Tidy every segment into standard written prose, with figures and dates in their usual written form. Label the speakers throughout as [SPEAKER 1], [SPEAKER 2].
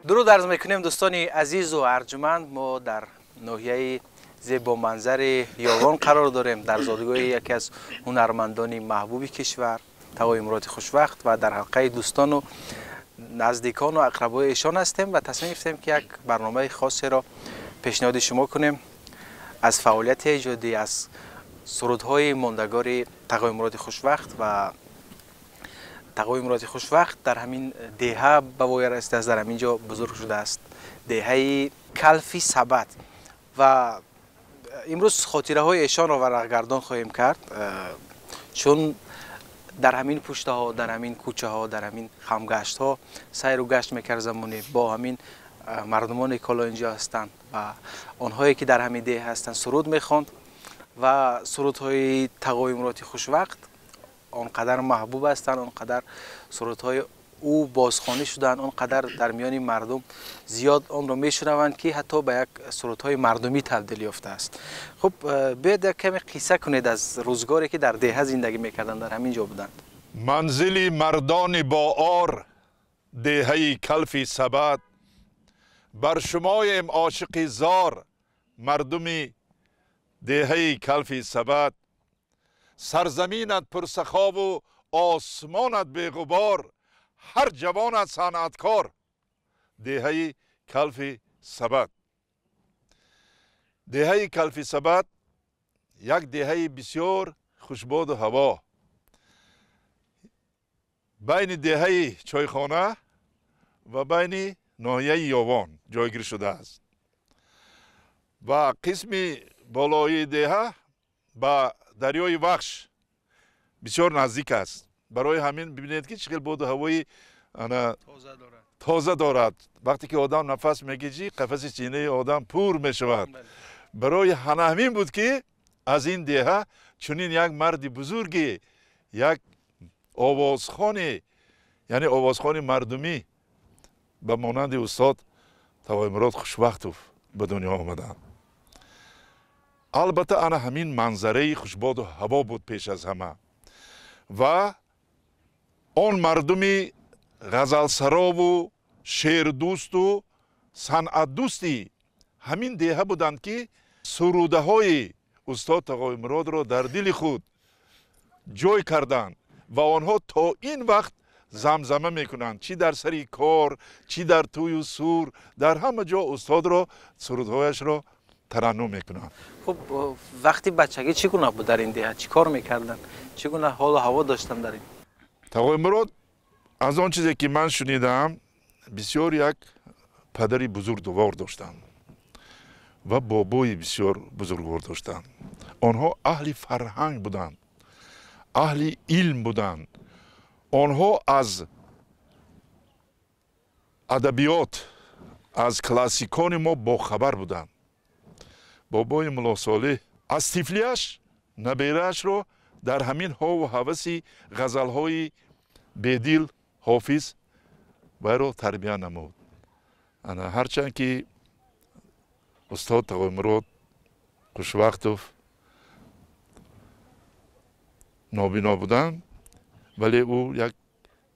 [SPEAKER 1] Дуруд арз мекунем, дӯстони азизу арҷуманд. Мо дар ноҳияи зебоманзари Ёвон қарор дорем, дар зодгоҳи яке аз ҳунармандони маҳбуби кишвар, Тағои Муроди Хушвақт, ва дар ҳалқаи дӯстону наздикону ақрабои эшон ҳастем ва тасмим гирифтем, ки як барномаи хосеро пешниҳоди шумо кунем аз фаъолияти эҷодӣ, аз сурудҳои мондагори Тағои Муроди Хушвақт. Ва Тағои Муроди Хушвақт дар ҳамин деҳа ба воя расидааст, дар ҳамин ҷо бузург шудааст, деҳаи Калфи Сабат. Ва имрӯз хотираҳои эшонро варақгардон хоҳем кард, чун дар ҳамин пуштаҳо, дар ҳамин кӯчаҳо, дар ҳамин хамгаштҳо сайру гашт мекард замоне бо ҳамин мардумоне, ки ҳоло инҷо ҳастанд ва онҳое, ки дар ҳамин деҳ ҳастанд, суруд мехонд. Ва сурудҳои Тағои Муроди Хушвақт он қадар маҳбуб ҳастанд, он қадар сурудҳои ӯ бозхонӣ шуданд, он қадар дар миёни мардум зиёд онро мешунаванд, ки ҳатто ба як сурудҳои мардумӣ табдил ёфтааст. Хуб, биёед, як каме қисса кунед аз рӯзгоре, ки дар деҳа зиндагӣ мекарданд, дар ҳамин ҷо буданд.
[SPEAKER 2] Манзили мардони боор, деҳаи Калфи Сабат, бар шумоем ошиқи зор, мардуми деҳаи Калфи Сабат. Сарзаминат пурсахову осмонат беғубор, ҳар ҷавонат санъаткор, деҳаи Калфи Сабат. Деҳаи Калфи Сабат як деҳаи бисёр хушбоду ҳаво, байни деҳаи Чойхона ва байни ноҳияи Ёвон ҷойгир шудааст ва қисми болоии деҳа ба дарёи Вахш бисёр наздик аст. Барои ҳамин бибинед, ки чӣ хел боду ҳавои тоза дорад. Вақте ки одам нафас мекашӣ, қафаси синаи одам пур мешавад. Барои ҳана ҳамин буд, ки аз ин деҳа чунин як марди бузурге, як овозхоне, яъне овозхони мардумӣ ба монанди устод Тағои Мурод Хушвақтов ба дунё омаданд. Албатта, ана ҳамин манзараи хушбоду ҳаво буд пеш аз ҳама ва он мардуми ғазалсарову шеърдӯсту санъатдӯсти ҳамин деҳа буданд, ки сурудаҳои устод Тағои Муродро дар дили худ ҷой карданд ва онҳо то ин вақт замзама мекунанд. Чӣ дар сари кор, чӣ дар тӯю сур, дар ҳама ҷо устодро, сурудҳояшро тараннум мекунанд.
[SPEAKER 1] Хуб, вақти бачагӣ чӣ гуна буд дар ин деҳа? Чӣ кор мекарданд, чӣ гуна ҳолу ҳаво доштанд дар ин?
[SPEAKER 2] Тағои Мурод, аз он чизе ки ман шунидам, бисёр як падари бузургвор доштанд ва бобои бисёр бузургвор доштанд. Онҳо аҳли фарҳанг буданд, аҳли илм буданд. Онҳо аз адабиёт, аз классикони мо бохабар буданд. Бобои Муллосолеҳ аз тифлиаш набераашро дар ҳамин ҳову ҳаваси ғазалҳои Бедил, Ҳофиз вайро тарбия намуд. Ана ҳарчанд ки устод Тағои Мурод Хушвақтов нобино буданд, вале ӯ як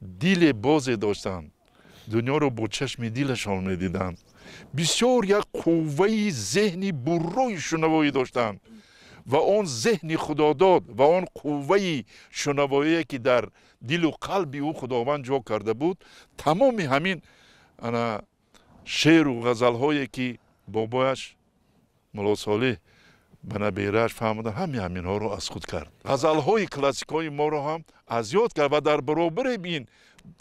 [SPEAKER 2] диле бозе доштанд, дунёро бо чашми дилашон медиданд, бисёр як қувваи зеҳни буррои шунавоӣ доштанд ва он зеҳни худодод ва он қувваи шунавоие, ки дар дилу қалби ӯ Худованд ҷо карда буд, тамоми ҳамин ана шеъру ғазалҳое, ки бобояш Муллосолеҳ ба наберааш фаҳмода, ҳами ҳаминҳоро аз худ кард. Ғазалҳои классикҳои моро ҳам аз ёд кард ва дар баробари ин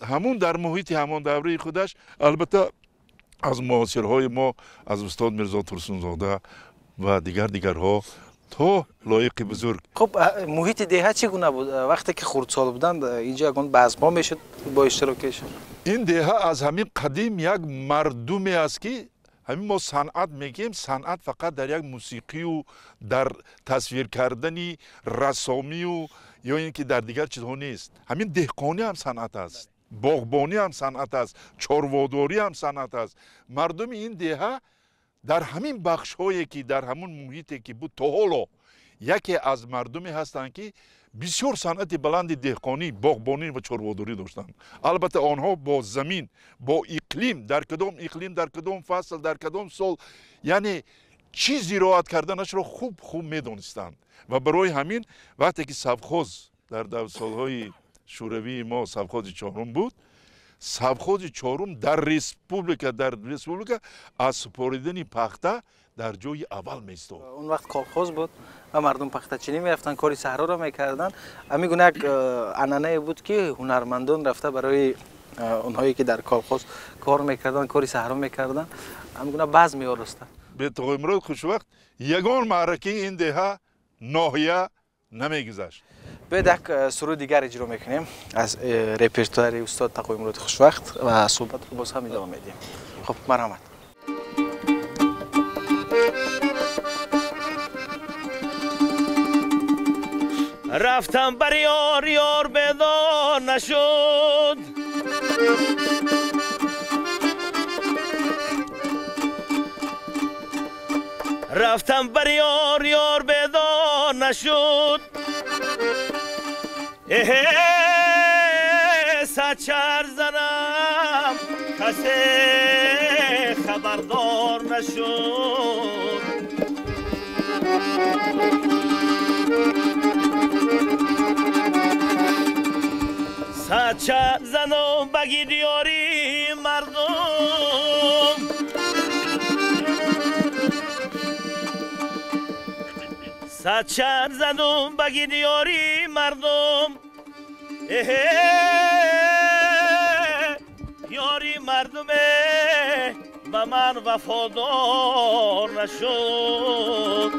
[SPEAKER 2] ҳамун дар муҳити ҳамон давраи худаш, албатта, аз муосирҳои мо, аз устод Мирзо Турсунзода ва дигар дигарҳо то Лоиқи бузург.
[SPEAKER 1] Хуб, муҳити деҳа чӣ гуна буд вақте ки хурдсол буданд? Инҷо ягон базмҳо мешуд бо иштирокишон?
[SPEAKER 2] Ин деҳа аз ҳамин қадим як мардуме аст, ки ҳамин мо санъат мегӯем, санъат фақат дар як мусиқию дар тасвир кардани рассомию ё ин ки дар дигар чизҳо нест. Ҳамин деҳқонӣ ҳам санъат аст, боғбонӣ ҳам санъат аст, чорводорӣ ҳам санъат аст. Мардуми ин деҳа дар ҳамин бахшҳое, ки дар ҳамун муҳите ки буд, то ҳоло яке аз мардуме ҳастанд, ки бисёр санъати баланди деҳқонӣ, боғбонӣ ва чорводорӣ доштанд. Албатта, онҳо бо замин, бо иқлим, дар кадом иқлим, дар кадом фасл, дар кадом сол, яъне чӣ зироат карданашро хуб хуб медонистанд. Ва барои ҳамин вақте ки совхоз дар солҳои шӯравии мо совхози чорум буд, совхози чорум дар республика аз супоридани пахта дар ҷои аввал меистод.
[SPEAKER 1] Он вақт колхоз буд ва мардум пахтачинӣ мерафтанд, кори саҳроро мекарданд. Ҳамин гуна як анъанае буд, ки ҳунармандон рафта барои онҳое, ки дар колхоз кор мекарданд, кори саҳро мекарданд, ҳамин гуна базм меоростанд.
[SPEAKER 2] Бе Тоғоимурод Хушвақт ягон маъракаи ин деҳа, ноҳия намегузашт.
[SPEAKER 1] Биёед, як суруди дигар иҷро мекунем аз репертуари устод Тақоимуроди Хушвақт ва суҳбатро боз ҳам идома медиҳем. Хуб, марҳамат.
[SPEAKER 3] Рафтам бар ёр, ёр бедор нашуд. Рафтам бар ёр, ёр бедор нашуд. Эҳе, сачар занам, касе хабардор нашуд. Сача занам ба гирёри мардум. Сачар задум ба гирёри мардум. Эҳе, ёри мардуме ба ман вафодор нашуд.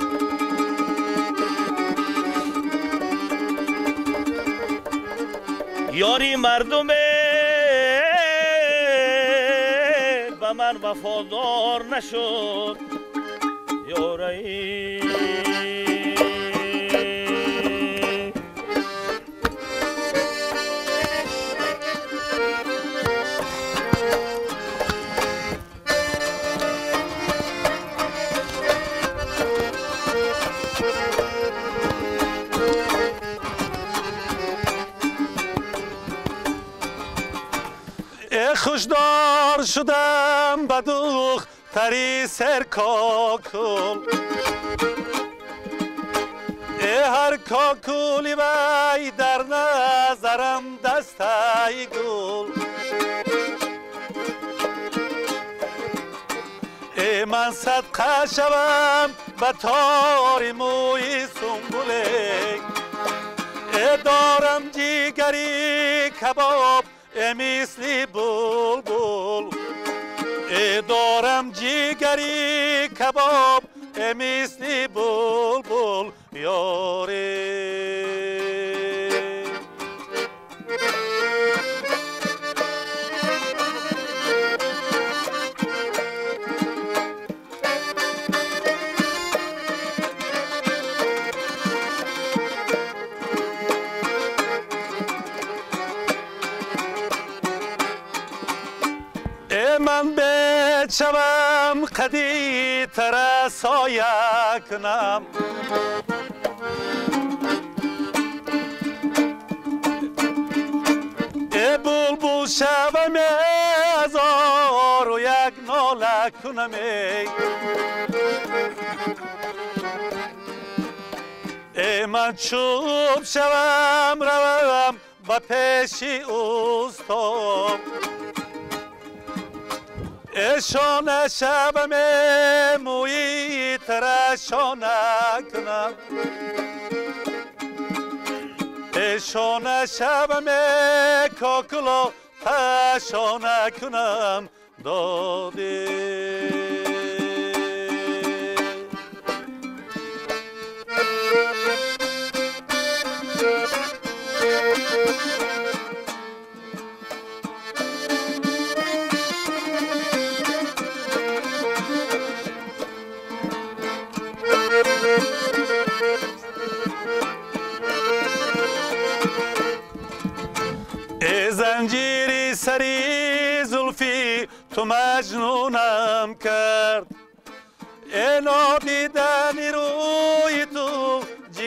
[SPEAKER 3] Ёри мардуме ба ман вафодор нашуд. Ёраи.
[SPEAKER 4] Хушдор шудам ба духтари серкокул. Э, ҳар кокули вай дар назарам дастаи гул. Э, ман садқа шавам ба тори мӯи сумбуле. Э, дорам ҷигари кабоб, э, мисли булбул. Э, дорам ҷигари кабоб, э, мисли булбул, ёре. Ман бечавам, қади тара соя кунам. Э, булбул шавам, ҳазору як нола кунам. Э, ман чӯб шавам, равам ба пеши устод. Шона шавам, мӯи тара шона кунам. Шона шавам, кокуло ташона кунам, додӣ. Занҷири сари зулфи ту маҷнунам кард. Э, нодидани рӯи ту.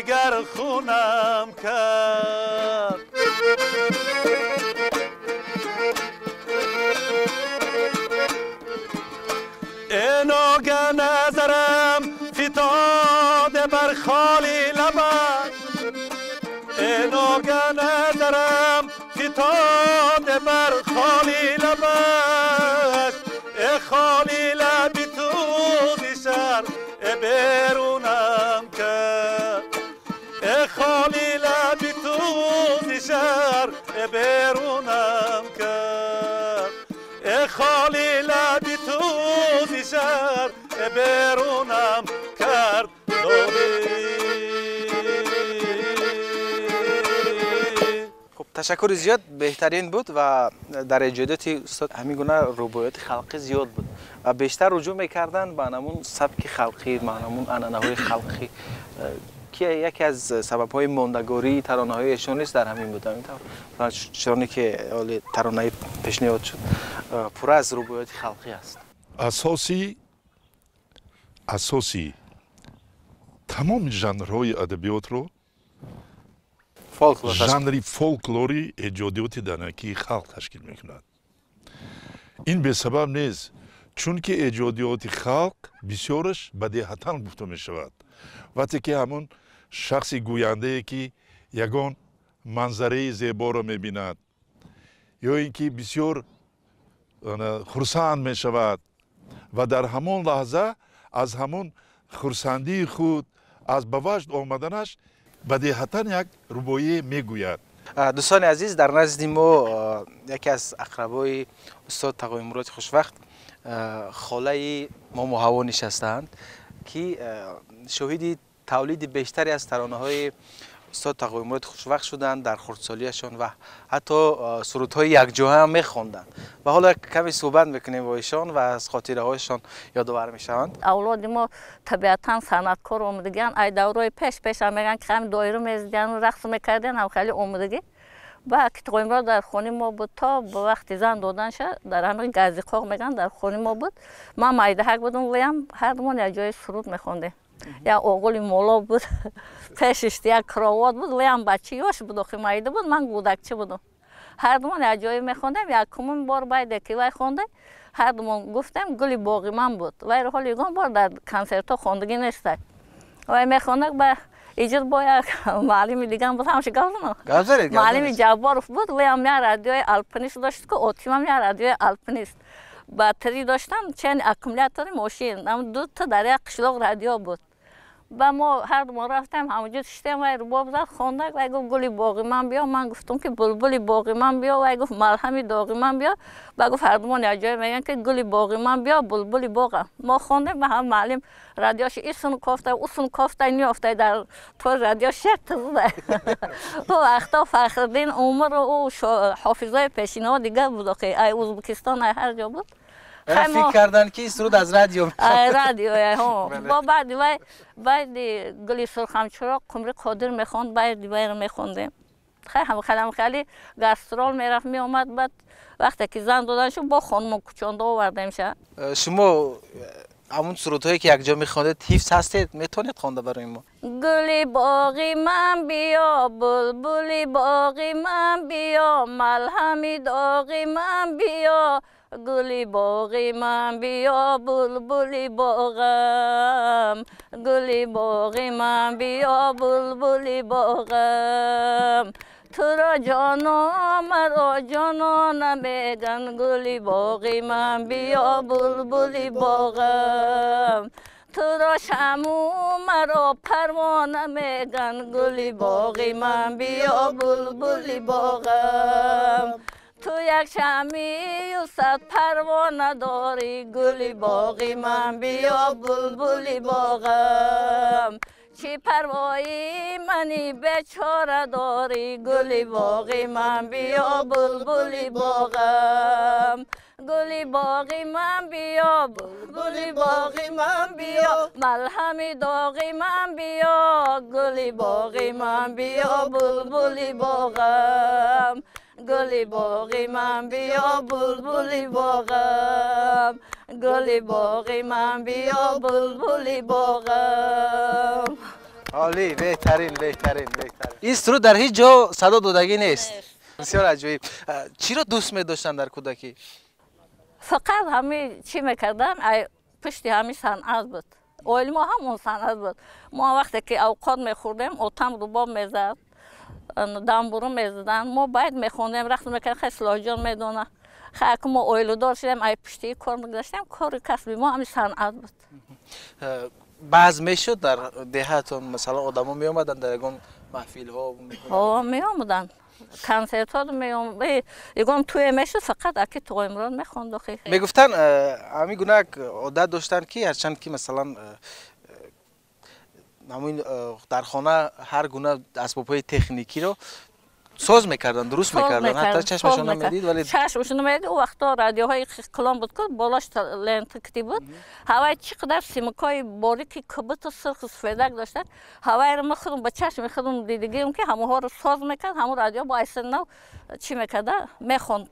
[SPEAKER 4] جگر خونم کرد. اینو نظرم فتاده بر خالی لبت، اینو نظرم فتاده بر خالی لبت، ای خالی لبی تو زی شهر ای بیرونم کرد، ای خالی لبی تو زی شهر ای بیرونم کرد، ای خالی لبی تو زی شهر ای بیرونم کرد.
[SPEAKER 1] خب تشکر زیاد، بهترین بود و در ایجادات استاد همین گونه رباعیات خلقی زیاد بود و بیشتر رجوع میکردن به همون سبک خلقی، به همون عنعنه‌های خلقی که یکی از سبب‌های ماندگاری ترانه‌های ایشان نیست در همین بود. همینطور چنانی که حالی ترانه پیشنهاد شد پر از رباعیات خلقی است.
[SPEAKER 2] اساسی تمام ژانرهای ادبیات رو ژانری فولکلوری ایجادیات دانکی خلق تشکیل میکند. این به سبب نیست، چون که ایجادیات خلق بسیارش بدیهتاً گفته می شود. وقتی که همون شخص گوینده که یگان منظره زیبا را می بیند یا اینکه بسیار خرسند می شود و در همون لحظه از همون خرسندی خود، از به وجد آمدنش بدیهتاً یک رباعی میگوید.
[SPEAKER 1] دوستان عزیز، در نزد ما یکی از اقربای استاد تقوی مراد خوشوقت، خاله مامو هوا نشستند که شاهد تولید بیشتری از ترانه‌های استاد تقوی مراد خوشوقت شدند در خردسالیشان و حتی سرودهای یکجا هم می‌خواندند و حالا کمی صحبت میکنیم با ایشان و از خاطره‌هایشان یادآور میشوند.
[SPEAKER 5] اولاد ما طبیعتا صنعتکار آمدگیان، ای دورای پیش پیش هم میگن که هم دایره میزدن و رقص میکردن، هم خیلی آمدگی. با که تقوی مراد در خونه ما بود تا به وقت زن دادن شد، در همین گزیقاق میگن در خونه ما بود. من مایدهک بودم و هم هر دومان یک جای سرود میخوندیم. یا اغلی مولا بود پیشش یک کراوات بود و هم بچه یاش بود، آخه مایده بود، من گودکچه بودم. هر دومان یک جایی میخوندیم. یک کمون بار باید که وای خونده، هر دومان گفتم گلی باقی من بود. وای حال یگان بار در کنسرت ها خوندگی نیست. وای میخونده با ایجاد با یک معلم دیگه هم بود، همش گفت معلم جباروف بود و هم یک رادیوی آلپینیست داشت که اوتیم هم یک رادیوی آلپینیست باتری داشتن، چند اکومولاتور ماشین، هم دو تا در یک قشلاق رادیو بود. و ما هر دو ما رفتیم همونجا شدیم و رباب زد خوندک و گفت گلی باقی من بیا، من گفتم که بلبلی باقی من بیا، و گفت مرهمی داغی من بیا، و گفت هر دومان یک جای میگن که گلی باقی من بیا بلبلی باغم. ما خوندیم و هم معلم رادیوش ایسون کوفته اوسون کوفته نیافته در تو رادیو شرط زده. او وقتا فخرالدین عمر و او حافظای پیشینه دیگه بود که ای ازبکستان ای هر جا بود.
[SPEAKER 1] فکر کردن که سرود از رادیو
[SPEAKER 5] رادیو ها. با بعد وای بعد گلی سرخم چراغ قمری قادر میخوند، بعد وای رو میخوندیم. خیلی هم خیلی خیلی گاسترول میرفت میومد. بعد وقتی که زن دادن شد با خانم کوچانده آوردیم شه.
[SPEAKER 1] شما همون سرودهایی که یک جا میخوندید حفظ هستید، میتونید خوانده برای ما؟
[SPEAKER 5] گلی باقی من بیا بلبلی باقی من بیا ملهمی داغی من بیا گلی باقی من بیا بلبلی باغم گلی باقی من بیا بلبلی باغم تو را جانم مرا جانانم بگن گلی باقی من بیا بلبلی باغم تو را شمو مرا پروانه میگن گلی باقی من بیا بلبلی باغم تو یک شمی و صد پروانه داری گلی باقی من بیا بلبلی باغم چی پروایی منی بیچاره داری گلی باقی من بیا بلبلی باغم گلی باقی من بیا بلبلی باقی من بیا ملهمی داغی من بیا گلی باقی من بیا بلبلی باغم گلی باقی من بیا بلبلی باغم گلی باقی من بیا بلبلی باغم.
[SPEAKER 1] Олӣ, беҳтарин, беҳтарин, беҳтарин. Ин суруд дар ҳеҷ ҷо садо додагӣ нест. Бисёр аҷоиб. Чиро дӯст медоштанд дар кӯдакӣ?
[SPEAKER 5] Фақат ҳами чӣ мекардан, ай пушти ҳами санъат буд. Оили мо ҳамон санъат буд. Мо вақте ки авқот мехӯрдем, отам рубоб мезад, дамбуру мезаданд, мо байт мехондем, рақс мекардем. Хай, Силоҳҷон медона. Хай, мо оиладор шудем, ай пушти кор мегузаштем, кори касби мо ҳами санъат буд.
[SPEAKER 1] Баъз мешуд дар деҳатон, масалан, одамо меомаданд дар ягон маҳфилҳо?
[SPEAKER 5] Ҳо, меомаданд, консертҳо меом, ягон тӯе мешуд, фақат аки Тоғоимурод мехонд охи.
[SPEAKER 1] Мегуфтанд, ҳамин гуна як одат доштанд, ки ҳарчанд ки, масалан, ҳамин дар хона ҳар гуна асбобҳои техникиро соз мекарданд, дуруст мекарданд, ҳатто чашмашон намедид, вале
[SPEAKER 5] чашмашон намедид. У вақто радиоҳои калон буд, ку болош лента кити буд. Ҳавай чӣ қадар симукҳои борики кабуту сурху сафедак доштанд, ҳавайро ма худам ба чашми худам дидагием, ки ҳамонҳоро соз мекард. Ҳамон радио бо айсар нав чӣ мекарда, мехонд,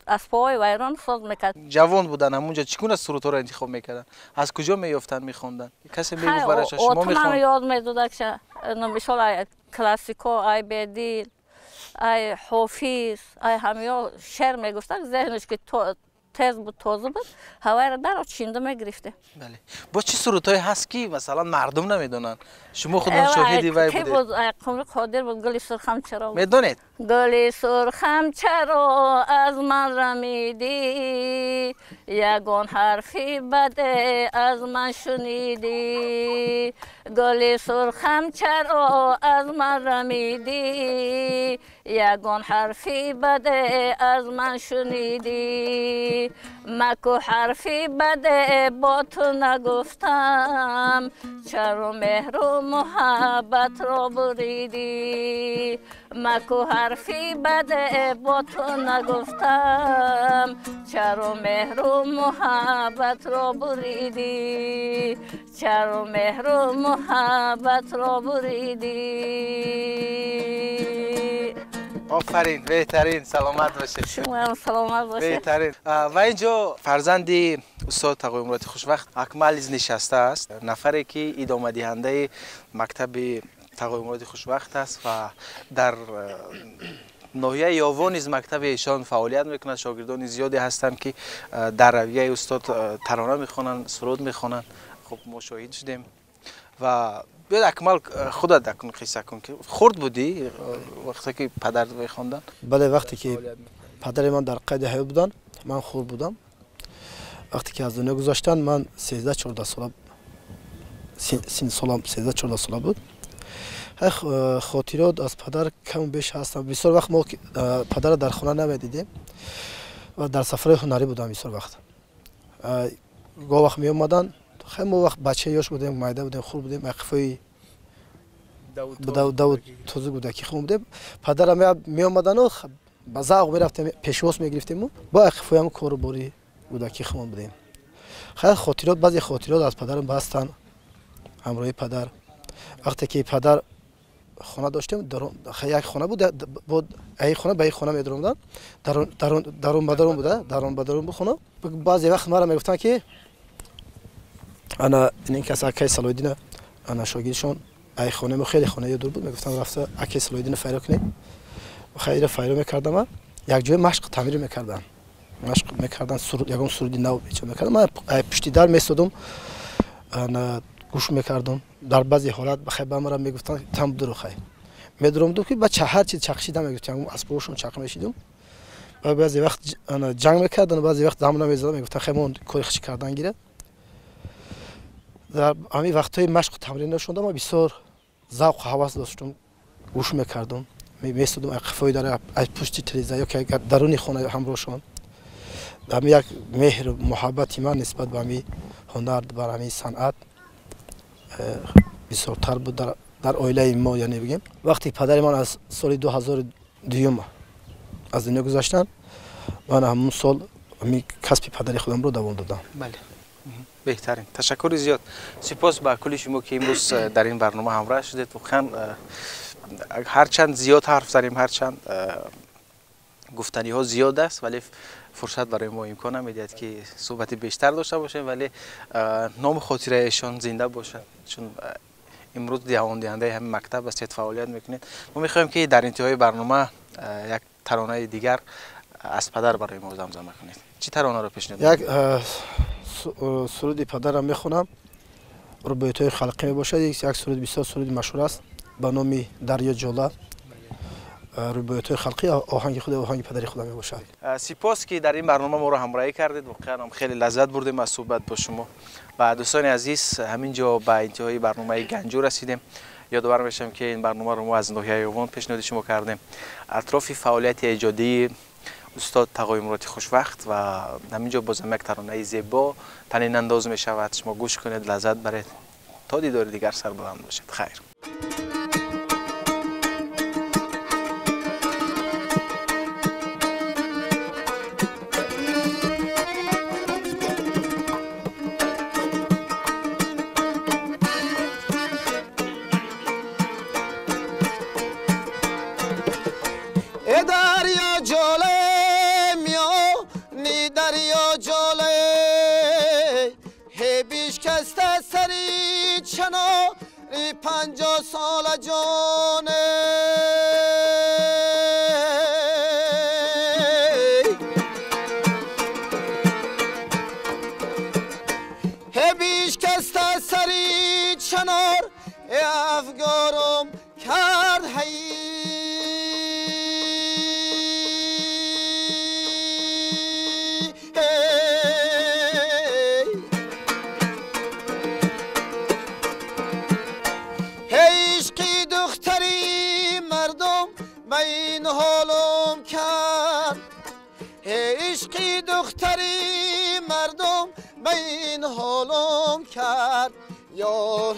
[SPEAKER 5] асбобҳои вайрон соз мекард.
[SPEAKER 1] Ҷавон буданд, ҳамунҷо чӣ гуна сурудҳоро интихоб мекарданд, аз куҷо меёфтанд, мехонданд? Касе мегуфт бараша, шумо
[SPEAKER 5] мехонд? Ёд медодак, мисол, ай классико, ай Бедил, ай Ҳофиз, ай ҳамиё шеър мегуфтанд. Зеҳнаш ки тез буд, тоза буд, ҳавайро даро чинда мегирифтем.
[SPEAKER 1] Бале, боз чӣ сурудҳое ҳаст, ки, масалан, мардум намедонанд, шумо худон шоҳиди вай
[SPEAKER 5] будед? Қумри Қодир буд, «Гули сурхам чаро».
[SPEAKER 1] Медонед?
[SPEAKER 5] Гули сурхам чаро аз ман рамидӣ, ягон ҳарфи баде аз ман шунидӣ? Гули сурхам чаро аз ман рамидӣ, ягон ҳарфи баде аз ман шунидӣ? Маку ҳарфи баде бо ту нагуфтам, чаро меҳру муҳаббатро буридӣ? Маку ҳарфи баде бо ту нагуфтам, чаро меҳру муҳаббатро буридӣ? Чаро меҳру муҳаббатро буридӣ?
[SPEAKER 1] Офарин, беҳтарин, саломат бошед.
[SPEAKER 5] Шумоам саломат бошед.
[SPEAKER 1] Беҳтарин. Ва инҷо фарзанди устод Тағоимуроди Хушвақт Акмал низ нишастааст, нафаре ки идомадиҳандаи мактаби Тағоимуроди Хушвақт аст ва дар ноҳияи Ёвон низ мактаби эшон фаъолият мекунад. Шогирдони зиёде ҳастанд, ки дар равияи устод тарона мехонанд, суруд мехонанд. Хуб, мо шоҳид шудем. Ва биёд, Акмал, худат акун қисса кун, ки хурд будӣ, вақте ки падар мехонданд.
[SPEAKER 6] Бале, вақте ки падари ман дар қайди ҳаёт буданд, ман хурд будам. Вақте ки аз дунё гузаштанд, ман 13-14 сола, синни солам 13-14 сола буд. Хотирот аз падар каму беш ҳастам. Бисёр вақт мо падарро дар хона намедидем ва дар сафарҳои ҳунарӣ будам. Бисёр вақт, гоҳ вақт меомаданд. Хеле мо вақт бачаи ёш будем, майда будем, хурд будем, ақифои даву тозу кӯдакӣ хун будем. Падарам меомадану ба завқ мерафтем, пешвоз мегирифтему бо ақифоям кору бори кӯдакӣ хун будем. Хеле хотирот, баъзе хотирот аз падарам ҳастанд. Ҳамроҳи падар, вақте ки падар хона доштем, як хона буд, ай хона ба хона медаромаданд, дарун ба дарун буда, дарун ба дарун буд хона. Баъзе вақт мара мегуфтанд, ки ана ин кас акаи Салоҳиддина, ана шогирдшон. Ай хонаи мо хеле хонаи дур буд. Мегуфтам, рафта акаи Салоҳиддина файро кунед. Хайра файро мекардам, якҷоя машқ таъмир мекардам, машқ мекардан, ягон суруди нав эҷод мекардам. Ман пушти дар месодум, гӯш мекардум. Дар баъзе ҳолат хай ба мара мегуфтанд, там дуро хай медуромдум, ки ба ҳар чиз чақшида мегуфтам, асбобшон чақ мешидум. Баъзе вақт ҷанг мекардан, баъзе вақт дам намезадам, мегуфтам, хай мон кори хичи кардан гирад. Дар ҳамин вақтҳои машқу тамрин нашонда, ман бисёр завқу ҳавас доштум, гӯш мекардум, месудум қафои дар, аз пушти тиреза ё ки даруни хона ҳамроҳшон. Ҳамин як меҳру муҳаббати ман нисбат ба ҳамин ҳунар, бар ҳамин санъат бисёртар буд дар оилаи мо. Яъне бигем, вақте падари ман аз соли 2002 аз дунё гузаштанд, ман ҳамун сол ҳамин касби падари худамро давом додам.
[SPEAKER 1] Бале, беҳтарин, ташаккури зиёд. Сипос ба кулли шумо, ки имрӯз дар ин барнома ҳамроҳ шудед. Воқеан, ҳарчанд зиёд ҳарф занем, ҳарчанд гуфтаниҳо зиёд аст, вале фурсат барои мо имкон намедиҳад, ки суҳбати бештар дошта бошем. Вале ному хотираи эшон зинда бошад, чун Имрӯз давомдиҳандаи ҳамин мактаб ҳастед, фаъолият мекунед. Мо мехоҳем ки дар интиҳои барнома як таронаи дигар аз падар барои мо замзама кунед. Чӣ таронаро пешниҳод?
[SPEAKER 6] Як суруди падарам мехонам, рубоиятҳои халқӣ мебошад. Як суруд бисёр суруди машҳур аст ба номи Дарё ҷола. Рубоиятҳои халқӣ, оҳанги худ, оҳанги падари худам мебошад.
[SPEAKER 1] Сипос ки дар ин барнома моро ҳамроҳӣ кардед. Воқеан ҳам хеле лаззат бурдем аз суҳбат бо шумо. Ва дӯстони азиз, ҳамин ҷо ба интиҳои барномаи Ганҷӯ расидем. Ёдовар мешавам ки ин барномаро мо аз ноҳияи Ёвон пешниҳоди шумо кардем. Атрофи фаъолияти эҷодии устод Тағои Хушвақт ва ҳамин ҷо бозам як таронаи зебо танинандоз мешавад. Шумо гӯш кунед, лаззат баред. То дидори дигар сарбаланд бошед. Хайр.
[SPEAKER 7] 50 سال جانه هبیش کست سری چنار افگارم کرد هی عشقی دختری مردم به این حالم کرد یار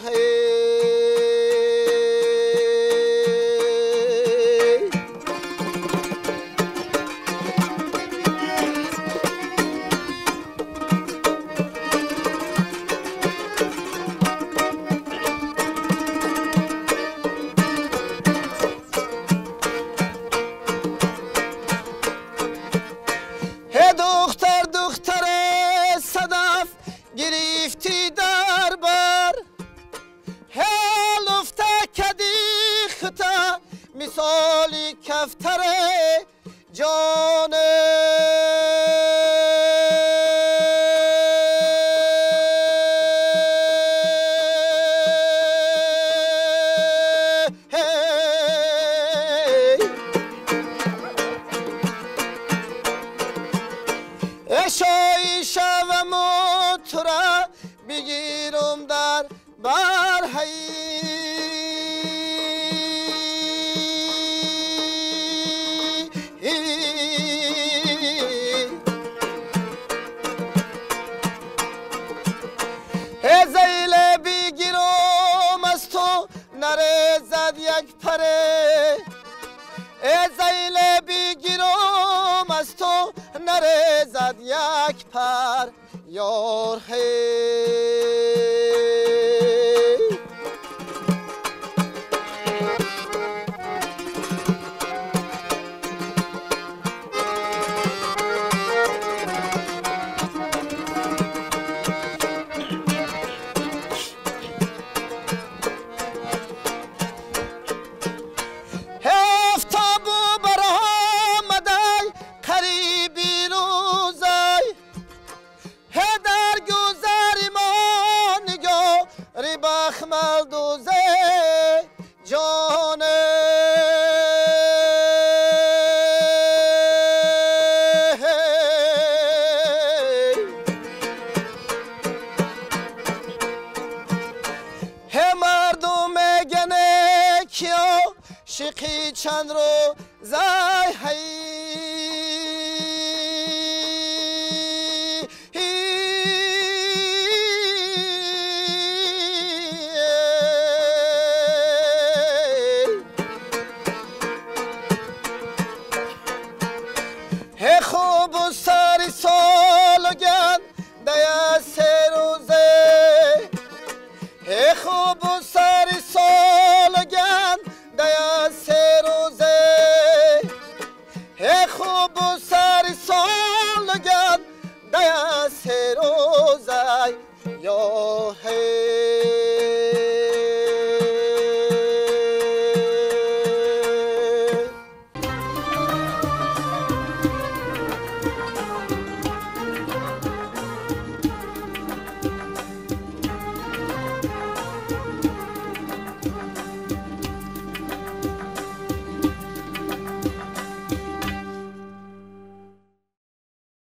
[SPEAKER 7] مثالی کفتر جانه اشای شوم و تو را بگیرم در برهی زیل بگیرم از تو نرزد یک پر یار شقی چند رو زای هی خوب و سری سال گن دیا سه روزه خوب و سری سال گن دیا سه روزه خوب و سری سال گن دیا سه روزه یا